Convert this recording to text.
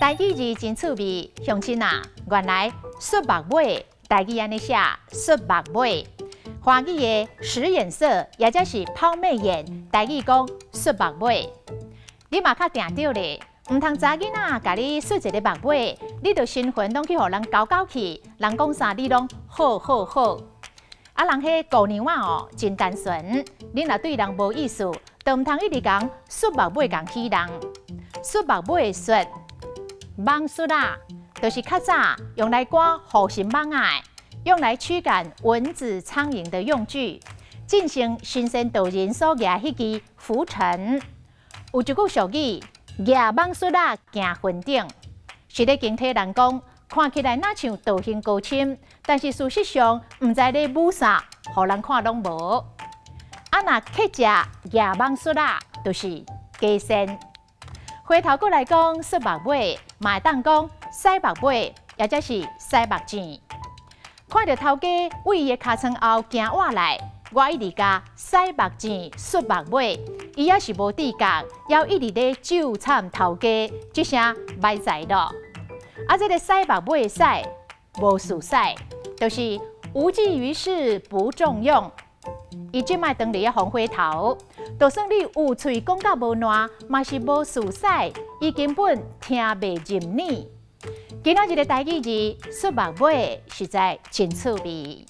台語字真趣味，鄉親啊，原來媠目尾，台語按呢寫，媠目尾。華語的使眼色，也就是拋媚眼，台語講媠目尾。你嘛較定著咧，毋通查囡仔共你媠一个目尾，你就神魂攏去予人勾勾去，人講啥你攏好好好。啊，人彼姑娘仔哦，真單純，你若對人無意思，就毋通一直共媠目尾共欺人。媠目尾媠，蠓媠仔，就是較早用來趕護心蠓仔的，用來驅趕蚊子、蒼蠅的用具。進行神仙道人所舉彼支拂塵。有一句俗語：舉蠓媠仔行雲頂，是咧警惕人講，看起來若像道行高深，但是事實上毋知咧舞啥，予人看攏無。啊，若乞食舉蠓媠仔，就是假仙。回頭過來講，媠目尾，嘛會當講屎目尾，也則是屎目糋。看著頭家對伊的尻川後行倚來，我一直共屎目糋、媠目尾，伊也是無知覺，猶一直咧糾纏頭家，這聲歹在咯。啊，這个屎目尾屎無事屎，就是無濟於事，不中用。伊這擺當佇遐放火頭，就算你有喙講甲無爛，嘛是無事屎，伊根本聽袂入耳。今仔日的台語字媠目尾，實在真趣味。